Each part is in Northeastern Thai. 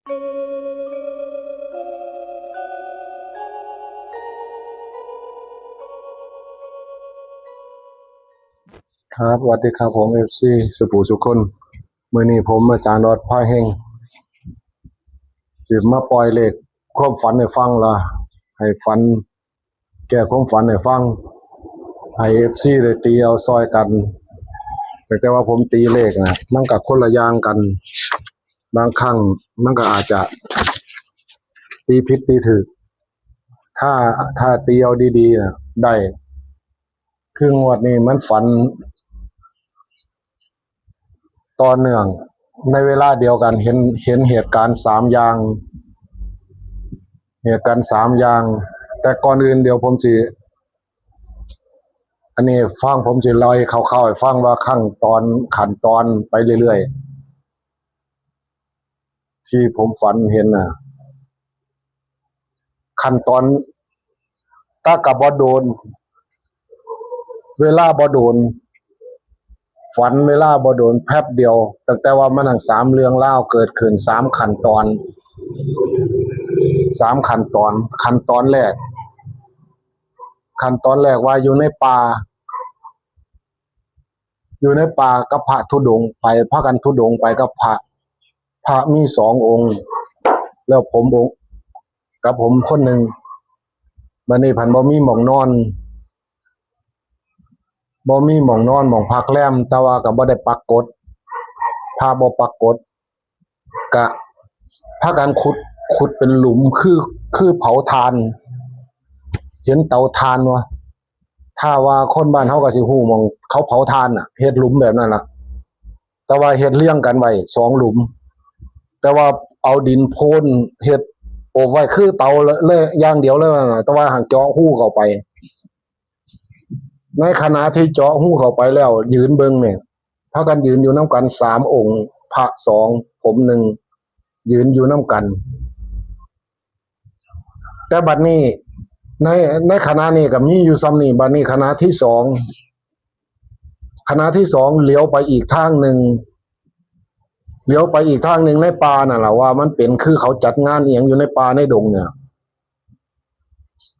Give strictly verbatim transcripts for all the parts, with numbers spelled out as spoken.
ครับ สวัสดีครับผม เอฟซี สุผู้สุคน มื้อนี้ผมอาจารย์ออดพาเฮง สิมาปล่อยเลขความฝันให้ฟังละ ให้ฝัน แก้ความฝันให้ฟัง ให้ เอฟซี ได้ตีเอาซอยกัน แต่ว่าผมตีเลขนะ มันก็คนละอย่างกัน บางครั้งมันก็อาจจะตีผิดตีถูก ถ้า ถ้าตีเอาดีๆนะ ได้ คืองวดนี้มันฝัน ต่อเนื่องในเวลาเดียวกัน เห็น เห็นเหตุการณ์สามอย่าง เหตุการณ์สามอย่าง แต่ก่อนอื่นเดี๋ยวผมสิ อันนี้ฟัง ผมสิเล่าให้คร่าวๆให้ฟังว่าขั้นตอน ขั้นตอนไปเรื่อยๆ ที่ผมฝันเห็นน่ะ ขั้นตอน แต่ก็บ่โดน เวลาบ่โดน ฝันเวลาบ่โดน แป๊บเดียว ตั้งแต่ว่ามันทั้งสามเรื่องราวเกิดขึ้น สามขั้นตอน สามขั้นตอน ขั้นตอนแรก ขั้นตอนแรกว่าอยู่ในป่า อยู่ในป่ากับพระธุดงค์ไป พากันธุดงค์ไปกับพระ พระมีสององค์ แล้วผมองค์ กับผมคนหนึ่ง บัดนี้พันบ่มีหม่องนอน บ่มีหม่องนอนหม่องพักแรม แต่ว่าก็บ่ได้ปรากฏ พระบ่ปรากฏ กะพากันขุด ขุดเป็นหลุม คือ คือเผาถ่าน เห็นเตาถ่านวะ ถ้าว่าคนบ้านเฮาก็สิฮู้หม่องเขาเผาถ่านน่ะ เฮ็ดหลุมแบบนั้นล่ะ แต่ว่าเฮ็ดเรียงกันไว้สองหลุม แต่ว่าเอาดินโพนเฮ็ดโอบไว้คือเตาเลย เลยอย่างเดียวเลยนะ แต่ว่าหากเจาะรูเข้าไป ในขณะที่เจาะรูเข้าไปแล้ว ยืนเบิ่งเนี่ย พากันยืนอยู่นำกันสามองค์ พระสอง ผมหนึ่ง ยืนอยู่นำกัน แต่บัดนี้ ใน ในขณะนี้ก็มีอยู่ส่ำนี้ บัดนี้ขณะที่สอง ขณะที่สองเหลียวไปอีกทางหนึ่ง เหลียวไปอีกทางหนึ่งในป่านั่นล่ะ ว่ามันเป็นคือเขาจัดงานอีหยังอยู่ในป่าในดงเนี่ย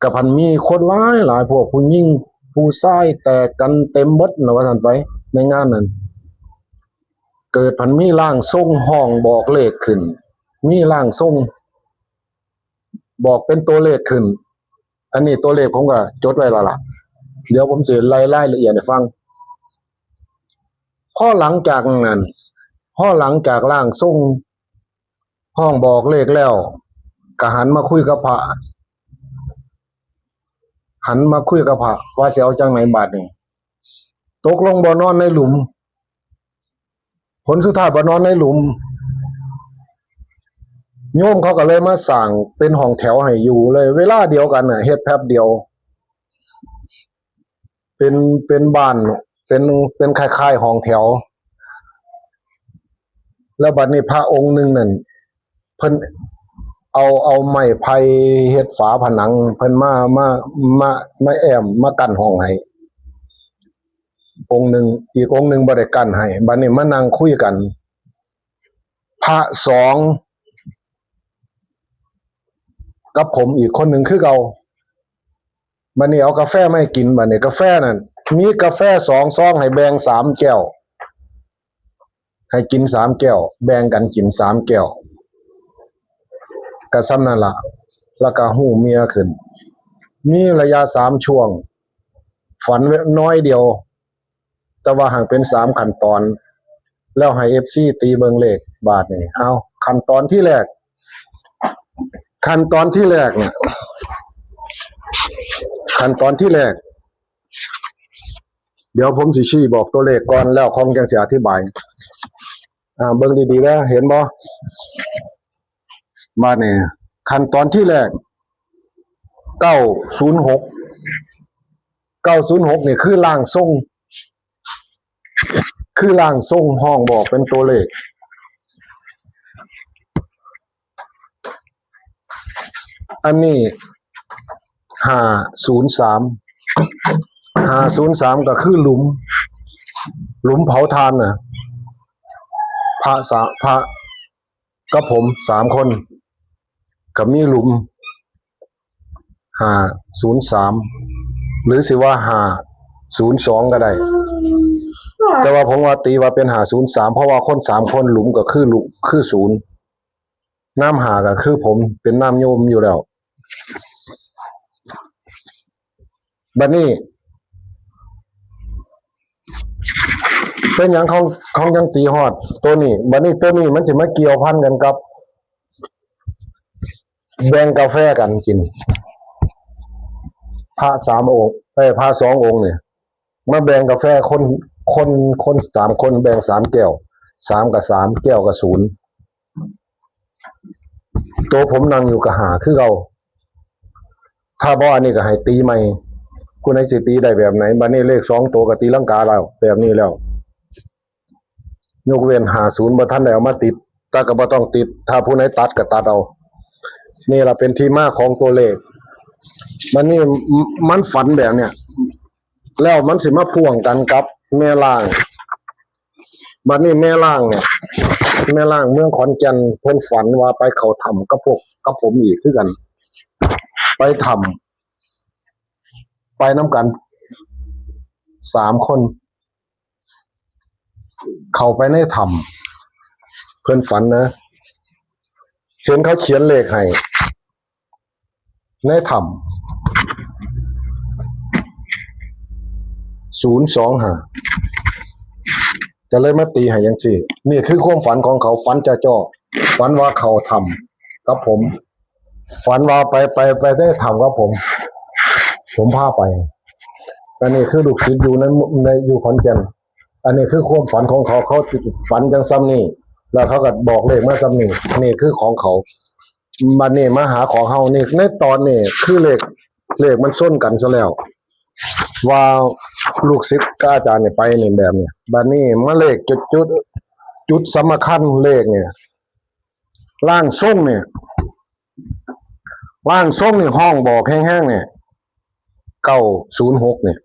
ก็พันมีคนหลายหลาย พวกผู้หญิงผู้ชายแตกกันเต็มเบิดนะ ว่าซั่นไป ในงานนั้น เกิดพันมีร่างทรงฮ้องบอกเลขขึ้น มีร่างทรงบอกเป็นตัวเลขขึ้น อันนี้ตัวเลขผมก็จดไว้แล้วล่ะ เดี๋ยวผมสิไล่รายละเอียดให้ฟัง พอหลังจากนั้น พอหลังจากร่างทรงฮ้องบอกเลขแล้ว ก็หันมาคุยกับพระ หันมาคุยกับพระ ว่าสิเอาจั่งใดบาดนี้ ตกลงบ่นอนในหลุม ผลสุดท้ายบ่นอนในหลุม โยมเขาก็เลยมาสร้างเป็นห้องแถวให้อยู่เลย เวลาเดียวกันน่ะ เฮ็ดแป๊บเดียว เป็น เป็นบ้าน เป็น เป็นคล้ายๆห้องแถว แล้วบัดนี้พระองค์หนึ่งนั่น เพิ่นเอา เอาไม้ไผ่เฮ็ดฝาผนัง เพิ่นมา มา มา มาแอ้ม มากั้นห้องให้ องค์หนึ่ง อีกองค์หนึ่งบ่ได้กั้นให้ บัดนี้มานั่งคุยกัน พระสอง กับผมอีกคนหนึ่งคือเก่า บัดนี้เอากาแฟมาให้กิน บัดนี้กาแฟนั่น มีกาแฟสองซองให้แบ่งสามแก้ว ให้กินสามแก้ว แบ่งกันกินสามแก้ว ก็ส่ำนั่นล่ะ แล้วก็ฮู้เมียขึ้น มีระยะสามช่วง ฝันน้อยเดียว แต่ว่าหากเป็นสามขั้นตอน แล้วให้ เอฟซี ตีเบิ่งเลขบาดนี้ เอา ขั้นตอนที่แรก ขั้นตอนที่แรกเนี่ย ขั้นตอนที่แรก เดี๋ยวผมสิชี้บอกตัวเลขก่อน แล้วค่อยจั่งสิอธิบาย อ่า เบิ่งดีๆนะ เห็นบ่ บาดนี้ ขั้นตอนที่แรก เก้าศูนย์หก เก้าศูนย์หก นี่คือร่างทรง คือร่างทรงฮ้องบอกเป็นตัวเลข อันนี้ ห้าศูนย์สาม ห้าศูนย์สาม ก็คือหลุม หลุมเผาถ่านน่ะ พระสา พระ กับผมสามคน ก็มีหลุมห้าศูนย์สาม หรือสิว่าห้าศูนย์สองก็ได้ แต่ว่าผมว่าตีว่าเป็นห้าศูนย์สาม เพราะว่าคนสามคนหลุมก็คือหลุมคือศูนย์ นามห้าก็คือผมเป็นนามโยมอยู่แล้ว บัดนี้ เป็นหยังของของยังตีฮอดตัวนี้ บัดนี้ตัวนี้มันสิมาเกี่ยวพันกันกับ แบ่งกาแฟกันกิน พระสามองค์ เอ้ย พระสององค์เนี่ย มาแบ่งกาแฟคน คน คนสามคนแบ่งสามแก้ว สามกับสาม แก้วกับศูนย์ ตัวผมนั่งอยู่กับห้าคือเก่า ถ้าบ่อันนี้ก็ให้ตีใหม่ ผู้ใดสิตีได้แบบไหน บัดนี้เลขสองตัวก็ตีลังกาแล้ว แบบนี้แล้ว ยกเว้นห้าศูนย์บ่ทันได้เอามาติด แต่ก็บ่ต้องติด ถ้าผู้ใดตัดก็ตัดเอา นี่ล่ะเป็นที่มาของตัวเลข มันนี่ มันฝันแบบเนี้ย แล้วมันสิมาพ่วงกันกับแม่ล่าง บัดนี้แม่ล่างเนี่ย แม่ล่างเมืองขอนแก่น เพิ่นฝันว่าไปเข้าถ้ำกับพวก กับผมอีกคือกัน ไปถ้ำ ไปนำกันสามคน เข้าไปในถ้ำ เพิ่นฝันนะ เห็นเขาเขียนเลขให้ ในถ้ำ ศูนย์สองห้า จะเลยมาตีให้จังซี่ นี่คือความฝันของเขา ฝันจ้อๆ ฝันว่าเข้าถ้ำกับผม ฝันว่าไป ไป ไปในถ้ำกับผม ผมพาไป อันนี้คือลูกศิษย์อยู่ใน ใน อยู่ขอนแก่น อันนี้คือความฝันของเขา เขาฝันจังซ่ำนี่ แล้วเขาก็บอกเลขมาซ่ำนี่ อันนี้คือของเขา บัดนี้มาหาของเฮานี่ ในตอนนี้คือเลข เลขมันส้นกันซะแล้ว ว่าลูกศิษย์กับอาจารย์นี่ไปนี่แบบนี้ บัดนี้มาเลขจุด จุด จุดสำคัญเลขเนี่ย ร่างทรงเนี่ย ร่างทรงนี่ห้องบอกแห้งๆ เนี่ย เก้าศูนย์หก เนี่ย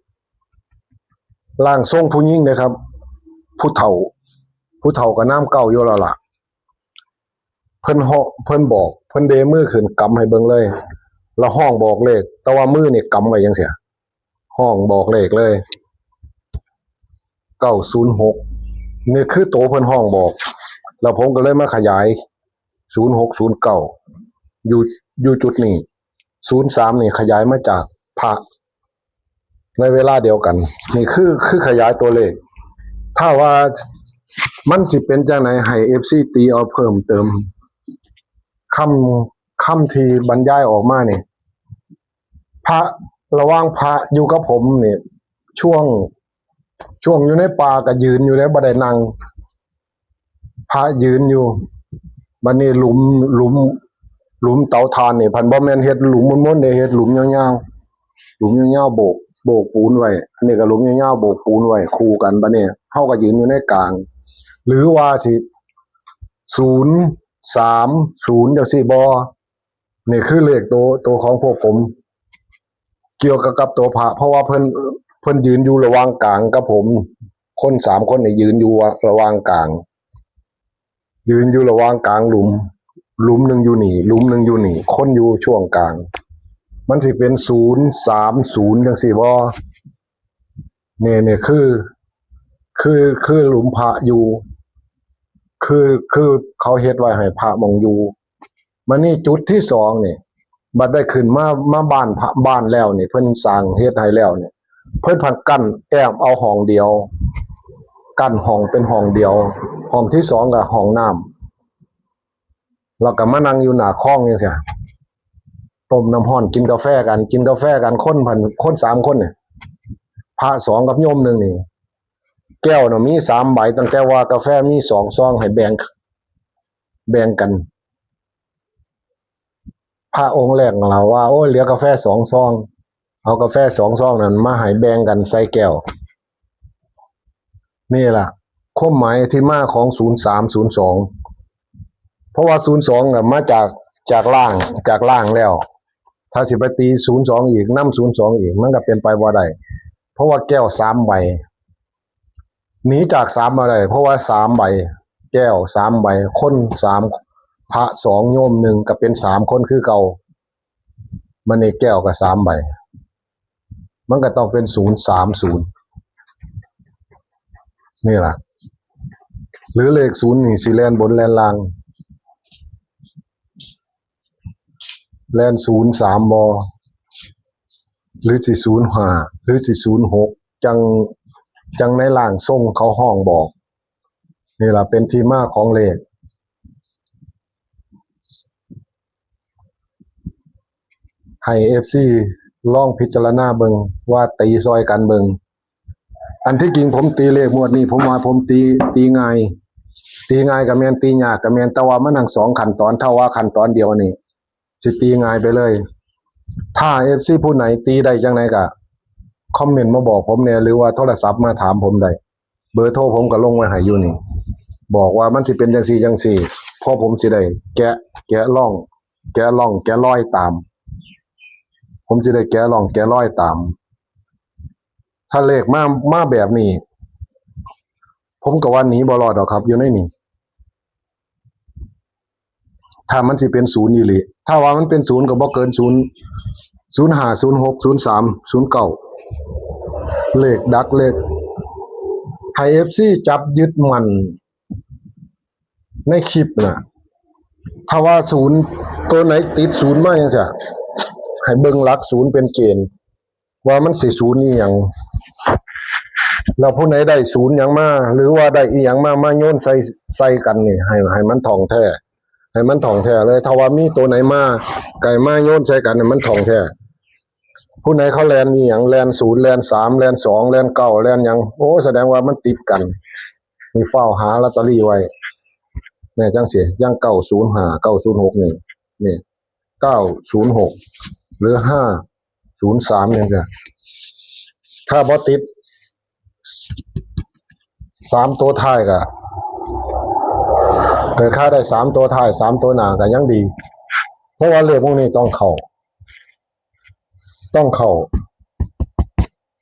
ร่างทรงผู้หญิงนะครับ ผู้เฒ่า ผู้เฒ่าก็นามเก้าอยู่แล้วล่ะ เพิ่นเหาะ เพิ่นบอก เพิ่นเดมือขึ้นกำให้เบิ่งเลย แล้วห้องบอกเลข แต่ว่ามือนี่กำไว้จังซี้ ห้องบอกเลขเลย เก้าศูนย์หก นี่คือโตเพิ่นห้องบอก แล้วผมก็เลยมาขยาย ศูนย์หก ศูนย์เก้า อยู่ อยู่จุดนี้ ศูนย์สาม นี่ขยายมาจากพระ ในเวลาเดียวกัน นี่คือ คือขยายตัวเลข ถ้าว่ามันสิเป็นจังไหน ให้ เอฟซี ตีเอาเพิ่มเติม คำ คำที่บรรยายออกมานี่ พระ ระหว่างพระอยู่กับผมนี่ ช่วง ช่วงอยู่ในป่าก็ยืนอยู่เด้ บ่ได้นั่ง พระยืนอยู่ บัดนี้หลุม หลุม หลุมเตาถ่านนี่ พันบ่แม่นเฮ็ดหลุมมนๆ เด้ เฮ็ดหลุมยาวๆ หลุมยาวๆ โบก โบกปูนไว้ อันนี้ก็หลุมยาวๆ โบกปูนไว้ คู่กัน บัดนี้เฮาก็ยืนอยู่ในกลาง หรือว่าสิ ศูนย์สามศูนย์ จังซี้บ่ นี่คือเลขตัว ตัวของพวกผม เกี่ยวกับ กับตัวพระ เพราะว่าเพิ่น เพิ่นยืนอยู่ระหว่างกลางกับผม คนสามคนนี่ยืนอยู่ระหว่างกลาง ยืนอยู่ระหว่างกลางหลุม หลุมหนึ่งอยู่นี่ หลุมหนึ่งอยู่นี่ คนอยู่ช่วงกลาง มันสิเป็นศูนย์สามศูนย์ จังซี้บ่ นี่ นี่คือ คือ คือหลุมพระอยู่ คือ คือเขาเฮ็ดไว้ให้พระหม่องอยู่ มานี่จุดที่สองนี่ บัดได้ขึ้นมา มาบ้านพระ บ้านแล้วนี่ เพิ่นสร้างเฮ็ดให้แล้วนี่ เพิ่นพันกั้นแอบเอาห้องเดียว กั้นห้องเป็นห้องเดียว ห้องที่สองก็ห้องน้ำ แล้วก็มานั่งอยู่หน้าคลองจังซี้ ต้มน้ำร้อน กินกาแฟกัน กินกาแฟกัน คนพัน คนสามคนเนี่ย พระสองกับโยมหนึ่งนี่ แก้วน่ะมีสามใบ ตั้งแต่ว่ากาแฟมีสองซอง ให้แบ่ง แบ่งกัน พระองค์แรกเล่าว่า โอ้ย เหลือกาแฟสองซอง เอากาแฟสองซองนั้นมาให้แบ่งกันใส่แก้ว นี่ล่ะ ความหมายที่มาของศูนย์สามศูนย์สอง เพราะว่าศูนย์สองน่ะมาจาก จากล่าง จากล่างแล้ว ถ้าสิไปตีศูนย์สองอีก นำศูนย์สองอีก มันก็เป็นไปบ่ได้ เพราะว่าแก้วสามใบ หนีจากสามบ่ได้ เพราะว่าสามใบ แก้วสามใบ คนสาม พระสองโยมหนึ่งก็เป็นสามคนคือเก่า มันในแก้วก็สามใบ มันก็ต้องเป็นศูนย์สามศูนย์ นี่ล่ะ หรือเลขศูนย์นี่สิแล่นบนแล่นล่าง แล่นศูนย์สามบ่ หรือสิศูนย์ห้า หรือสิศูนย์หก จัง จังในร่างทรงเขาฮ้องบอก นี่ล่ะเป็นที่มาของเลข ให้เอฟซีลองพิจารณาเบิ่ง ว่าตีซอยกันเบิ่ง อันที่จริงผมตีเลขงวดนี้ ผมว่าผมตี ตีง่าย ตีง่ายก็แม่น ตียากก็แม่น แต่ว่ามันทั้งสองขั้นตอน ถ้าว่าขั้นตอนเดียวนี่ สิตีง่ายไปเลย ถ้าเอฟซีผู้ไหนตีได้จังไดก็คอมเมนต์มาบอกผมแหน่ หรือว่าโทรศัพท์มาถามผมได้ เบอร์โทรผมก็ลงไว้ให้อยู่นี่ บอกว่ามันสิเป็นจังซี่จังซี่ เพราะผมสิได้แกะ แกะร่อง แกะร่อง แกะรอยตาม ผมสิได้แกะร่อง แกะรอยตาม ถ้าเลขมา มาแบบนี้ ผมก็ว่าหนีบ่รอดดอกครับ อยู่ในนี่ ถ้ามันสิเป็นศูนย์อีหลี ถ้าว่ามันเป็นศูนย์ก็บ่เกินศูนย์ ศูนย์ห้า ศูนย์หก ศูนย์สาม ศูนย์เก้า เลขดักเลข ให้เอฟซีจับยึดมั่นในคลิปน่ะ ถ้าว่าศูนย์ ตัวไหนติดศูนย์มาจังซี่ ให้เบิ่งหลักศูนย์เป็นเกณฑ์ ว่ามันสิศูนย์อีหยัง แล้วผู้ไหนได้ศูนย์หยังมา หรือว่าได้อีหยังมา มาโยนใส่ ใส่กันนี่ ให้ ให้มันท่องแท้ ให้มันท่องแท้เลย ถ้าว่ามีตัวไหนมา ไก่มาโยนใส่กันให้มันท่องแท้ ผู้ไหนเขาแล่นอีหยัง แล่นศูนย์ แล่นสาม แล่นสอง แล่นเก้า แล่นหยัง โอ้ แสดงว่ามันติดกัน นี่เฝ้าหาลอตเตอรี่ไว้ แม่จังซี่ ยัง เก้าศูนย์ห้า เก้าศูนย์หก นี่ นี่ เก้าศูนย์หก หรือ ห้าศูนย์สาม จังซี่ ถ้าบ่ติดสามตัวท้ายก็ เกิดค่าได้สามตัวท้าย สามตัวหน้าก็ยังดี เพราะว่าเลขพวกนี้ต้องเข้า ต้องเข้า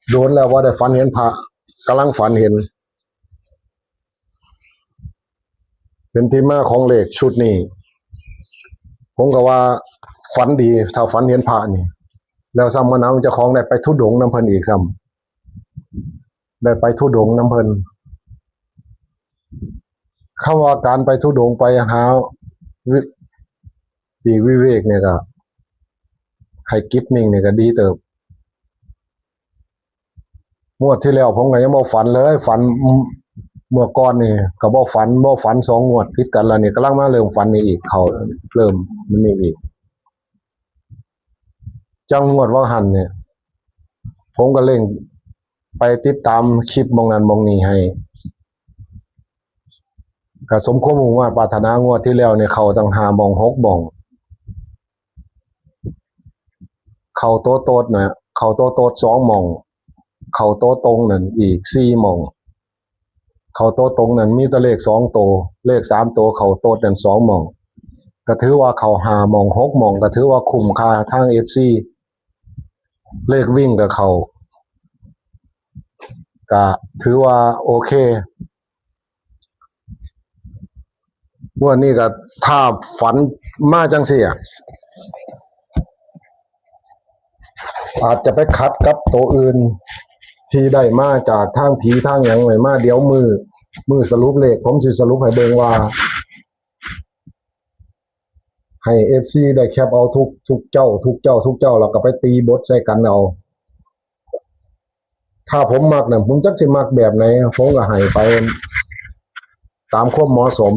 โดนแล้วว่าได้ฝันเห็นพระ กำลังฝันเห็น เป็นที่มาของเลขชุดนี้ ผมก็ว่าฝันดี ถ้าฝันเห็นพระนี่ แล้วซ้ำมื้อนั้นเจ้าของได้ไปธุดงค์นำเพิ่นอีกซ้ำ ได้ไปธุดงค์นำเพิ่น คำว่าการไปธุดงค์ไปหาวิ ปีกวิเวกเนี่ยก็ ให้จิตนิ่งเนี่ยก็ดีเติบ งวดที่แล้วผมก็ยังบ่ฝันเลย ฝันเมื่อก่อนนี่ก็บ่ฝัน บ่ฝันสองงวดติดกันแล้วนี่ กำลังมาเริ่มฝันนี่อีก เข้าเริ่มมันนี่อีก จังงวดว่าหั่นเนี่ย ผมก็เร่งไปติดตามคลิปหม่องนั้นหม่องนี้ให้ ก็สมความมุ่งมาดปรารถนางวดที่แล้วเนี่ย เข้าตั้งห้าหม่อง หกหม่อง เข้าโตโตดนะ เข้าโตโตดสองหม่อง เข้าโตตรงนั่นอีกสี่หม่อง เข้าโตตรงนั่นมีแต่เลขสองโต เลขสามโตเข้าโตดนั่นสองหม่อง ก็ถือว่าเข้าห้าหม่อง หกหม่อง ก็ถือว่าคุ้มค่าทางเอฟซี เลขวิ่งก็เข้า ก็ถือว่าโอเค งวดนี้ก็ถ้าฝันมาจังซี่อะ อาจจะไปขัดกับตัวอื่น ที่ได้มาจากทางผีทางหยังไว้มา เดี๋ยวมื้อ มื้อสรุปเลข ผมสิสรุปให้เบิ่งว่า ให้เอฟซีได้แคปเอาทุก ทุกเจ้า ทุกเจ้า ทุกเจ้า แล้วก็ไปตีบทใส่กันเอา ถ้าผมมักน่ะ ผมจักสิมักแบบไหน ผมก็ให้ไปตามความเหมาะสม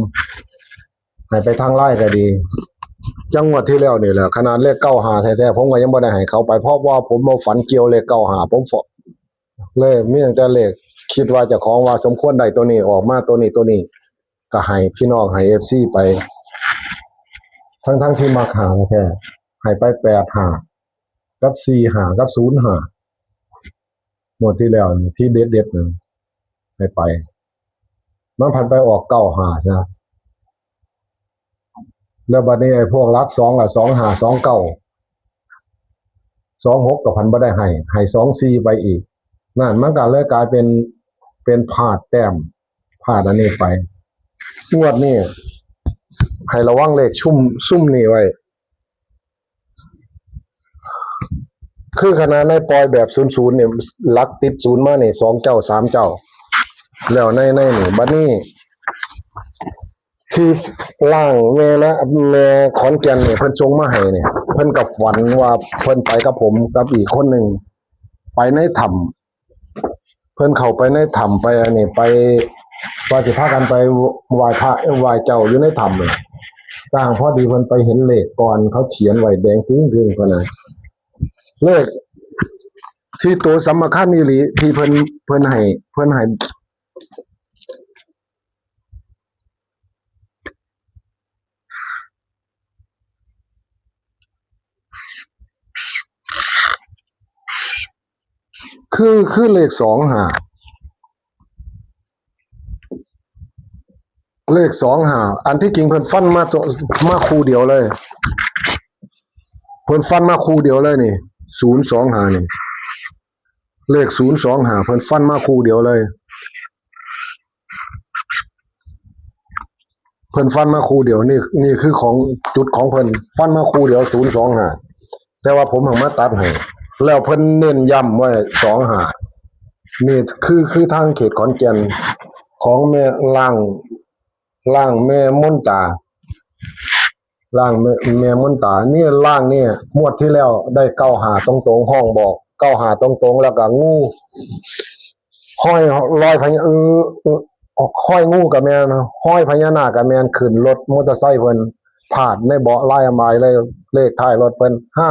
ให้ไปทางไลน์ก็ดี จังงวดที่แล้วนี่แหละ ขนาดเลขเก้าห้าแท้ๆ ผมก็ยังบ่ได้ให้เขาไป เพราะว่าผมบ่ฝันเกี่ยวเลขเก้าห้า ผมฝัน เลยมีตั้งแต่เลข คิดว่าเจ้าของว่าสมควรได้ตัวนี้ ออกมาตัวนี้ ตัวนี้ ก็ให้พี่น้อง ให้เอฟซีไป ทั้งๆที่มักห้าแท้ ให้ไปแปดห้า กับสี่ห้า กับศูนย์ห้า งวดที่แล้วนี่ ที่เด็ดๆ นั่น ให้ไป มันพันไปออกเก้าห้านะ แล้วบัดนี้ไอ้พวกหลักสองอะ สองห้า สองเก้า สองหก ก็พันบ่ได้ให้ ให้สองสี่ไปอีก นั่นมันก็เลยกลายเป็น เป็นพลาดแต้ม พลาดอันนี้ไป งวดนี้ ให้ระวังเลขซุ่มซุ่มนี่ไว้ คือขนาดในปล่อยแบบศูนย์ศูนย์เนี่ย หลักติดศูนย์มานี่สองเจ้าสามเจ้า แล้วในในนี่บัดนี้ ที่ล่างแม่นะแม่ขอนแก่นเนี่ยเพิ่นส่งมาให้เนี่ย เพิ่นก็ฝันว่าเพิ่นไปกับผมกับอีกคนหนึ่ง ไปในถ้ำ เพิ่นเข้าไปในถ้ำไปอันนี้ไปว่าสิพากันไปไหว้พระไหว้เจ้าอยู่ในถ้ำเนี่ย ต่างพอดีเพิ่นไปเห็นเลขก่อนเขาเขียนไว้แดงจึ้งๆ เพิ่นน่ะ เลขที่ตัวสำคัญอีหลีที่เพิ่นเพิ่นให้เพิ่นให้ คือคือเลขสองห้า เลขสองห้า อันที่จริงเพิ่นฟันมาตัวมาคู่เดียวเลย เพิ่นฟันมาคู่เดียวเลยนี่ ศูนย์สองห้า นี่ เลขศูนย์สองห้า เพิ่นฟันมาคู่เดียวเลย เพิ่นฟันมาคู่เดียว นี่นี่คือของจุดของเพิ่น ฟันมาคู่เดียว ศูนย์สองห้า แต่ว่าผมหังมาตัดให้ แล้วเพิ่นเน้นย้ำไว้ สองห้า นี่คือคือทางเขตขอนแก่น ของแม่ล่างล่างแม่มนตา ล่างแม่แม่มนตา นี่ล่างเนี่ยงวดที่แล้วได้เก้าห้าตรงๆ ห้องบอกเก้าห้าตรงๆ แล้วก็งูห้อยลอยพญาเออเออห้อยงูกับแม่นห้อยพญานาคกับแม่นขึ้นรถมอเตอร์ไซค์เพิ่นพาดในเบาะลายอำไอเลย เลขท้ายรถเพิ่นห้า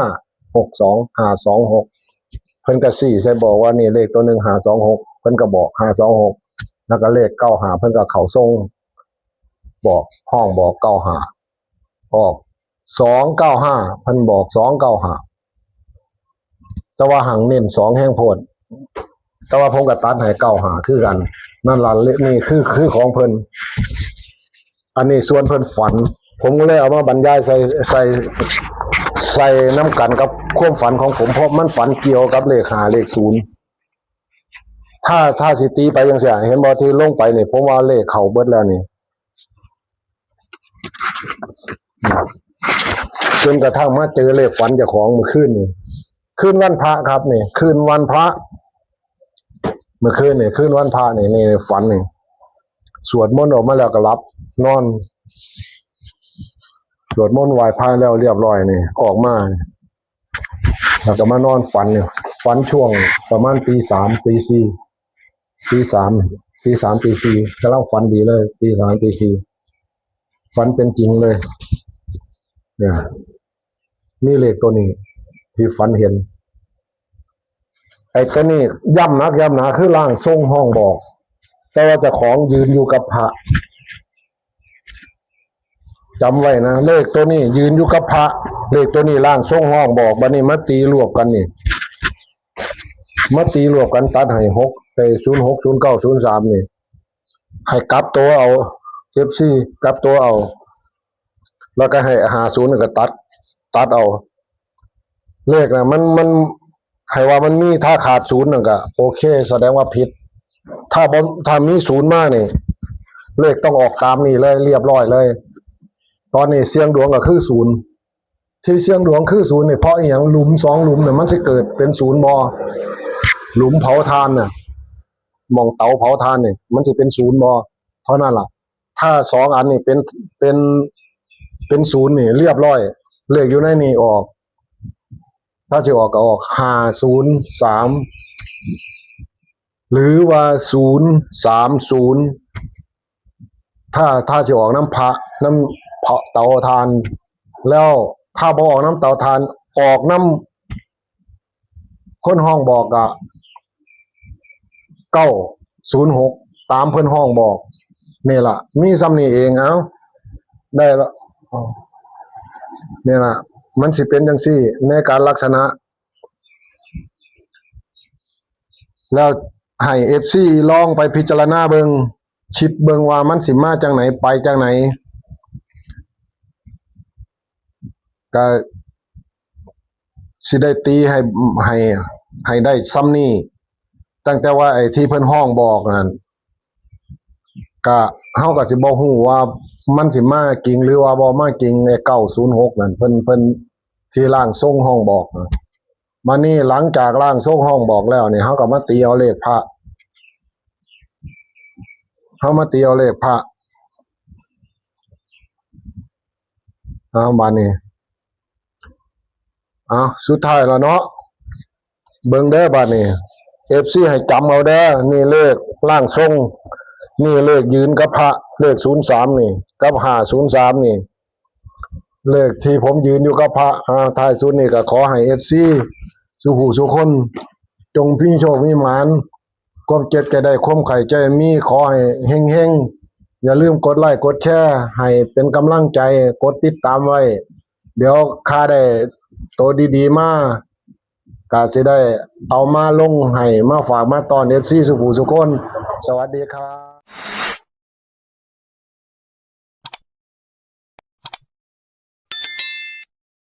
หกสองห้าสองหก เพิ่นก็สี่ใส่บอกว่านี่เลขตัวหนึ่งห้าสองหก เพิ่นก็บอกห้าสองหก แล้วก็เลขเก้าห้า เพิ่นก็เข้าทรงบอกห้องบอกเก้าห้า ออกสองเก้าห้า เพิ่นบอกสองเก้าห้า แต่ว่าหังเน้นสองแห้งโพด แต่ว่าผมก็ตัดให้เก้าห้าคือกัน นั่นล่ะเลขนี่คือคือของเพิ่น อันนี้ส่วนเพิ่นฝัน ผมก็เลยเอามาบรรยายใส่ใส่ใส่น้ำกันกับความฝันของผม เพราะมันฝันเกี่ยวกับเลขห้าเลขศูนย์ ถ้าถ้าสิตีไปจังซี่ เห็นบ่ที่ลงไปนี่ ผมว่าเลขเข้าเบิดแล้วนี่ จนกระทั่งมาเจอเลขฝันเจ้าของเมื่อคืนนี่ คืนวันพระครับนี่ คืนวันพระ เมื่อคืนนี่ คืนวันพระนี่ นี่ฝันนี่ สวดมนต์ออกมาแล้วก็หลับนอน สวดมนต์ไหว้พระแล้วเรียบร้อยนี่ ออกมา แล้วก็มานอนฝันเนี่ย ฝันช่วงประมาณตีสามตีสี่ ตีสาม ตีสามตีสี่ กำลังฝันดีเลย ตีสามตีสี่ ฝันเป็นจริงเลย เนี่ย มีเลขตัวนี้ ที่ฝันเห็น ไอ้ตัวนี้ย่ำนักย่ำหนาคือร่างทรงห้องบอก แต่ว่าเจ้าของยืนอยู่กับพระ จำไว้นะ เลขตัวนี้ยืนอยู่กับพระ เลขตัวนี้ร่างทรงห้องบอก บัดนี้มาตีรวบกันนี่ มาตีรวบกันตัดให้หก ไอ้ศูนย์หก ศูนย์เก้า ศูนย์สาม นี่ ให้กลับตัวเอา เอฟซี กลับตัวเอา แล้วก็ให้ห้าศูนย์ก็ตัด ตัดเอา เลขนะมันมันให้ว่ามันมี ถ้าขาดศูนย์นั่นก็โอเค แสดงว่าผิด ถ้าบ่ถ้ามีศูนย์มานี่ เลขต้องออกตามนี่เลย เรียบร้อยเลย ตอนนี้เสี่ยงดวงก็คือศูนย์ ที่เสี่ยงดวงคือศูนย์นี่เพราะอีหยัง หลุมสองหลุมเนี่ยมันสิเกิดเป็นศูนย์บ่ หลุมเผาถ่านน่ะ หม่องเตาเผาถ่านนี่ มันสิเป็นศูนย์บ่ เท่านั้นล่ะ ถ้าสองอันนี่เป็นเป็นเป็นศูนย์นี่เรียบร้อย เลขอยู่ในนี่ออก ถ้าสิออกก็ออกห้าศูนย์สาม หรือว่าศูนย์สามศูนย์ ถ้าถ้าสิออกน้ำพระน้ำพระเตาถ่าน แล้วถ้าบ่ออกน้ำเตาถ่าน ออกน้ำคนห้องบอกอะ เก้าศูนย์หก ตามเพิ่นห้องบอก นี่ล่ะ มีส่ำนี้เอง เอ้า ได้ละ นี่ล่ะ มันสิเป็นจังซี่ ในการลักษณะ แล้วให้เอฟซีลองไปพิจารณาเบิ่ง คิดเบิ่งว่ามันสิมาจังไหน ไปจังไหน ก็สิได้ตีให้ให้ให้ได้ส่ำนี้ ตั้งแต่ว่าไอ้ที่เพิ่นฮ้องบอกนั่น ก็เฮาก็สิบ่ฮู้ว่า มันสิมาจริงหรือว่าบ่มาจริง ไอ้เก้าศูนย์หกนั่น เพิ่น เพิ่นที่ร่างทรงห้องบอกนะ มานี่หลังจากร่างทรงห้องบอกแล้วนี่ เฮาก็มาตีเอาเลขพระ เฮามาตีเอาเลขพระ เอาบาดนี้ เอาสุดท้ายแล้วเนาะ เบิ่งเด้อบาดนี้ เอฟซี ให้จำเอาเด้อ นี่เลขร่างทรง นี่เลขยืนกับพระ เลขศูนย์สามนี่ กับห้าศูนย์สามนี่ เลขที่ผมยืนอยู่กับพระ อ่า ท้ายสุดนี่ก็ขอให้ เอฟซี สู่ผู้สู่คน จงมีโชคมีหมาน ความเจ็บจะได้ ความไข้จะมี ขอให้เฮงๆ อย่าลืมกดไลค์กดแชร์ ให้เป็นกำลังใจ กดติดตามไว้ เดี๋ยวข้าได้ตัวดีๆ มา ก็สิได้เอามาลงให้ มาฝากมาต้อน เอฟซี สู่ผู้สู่คน สวัสดีครับ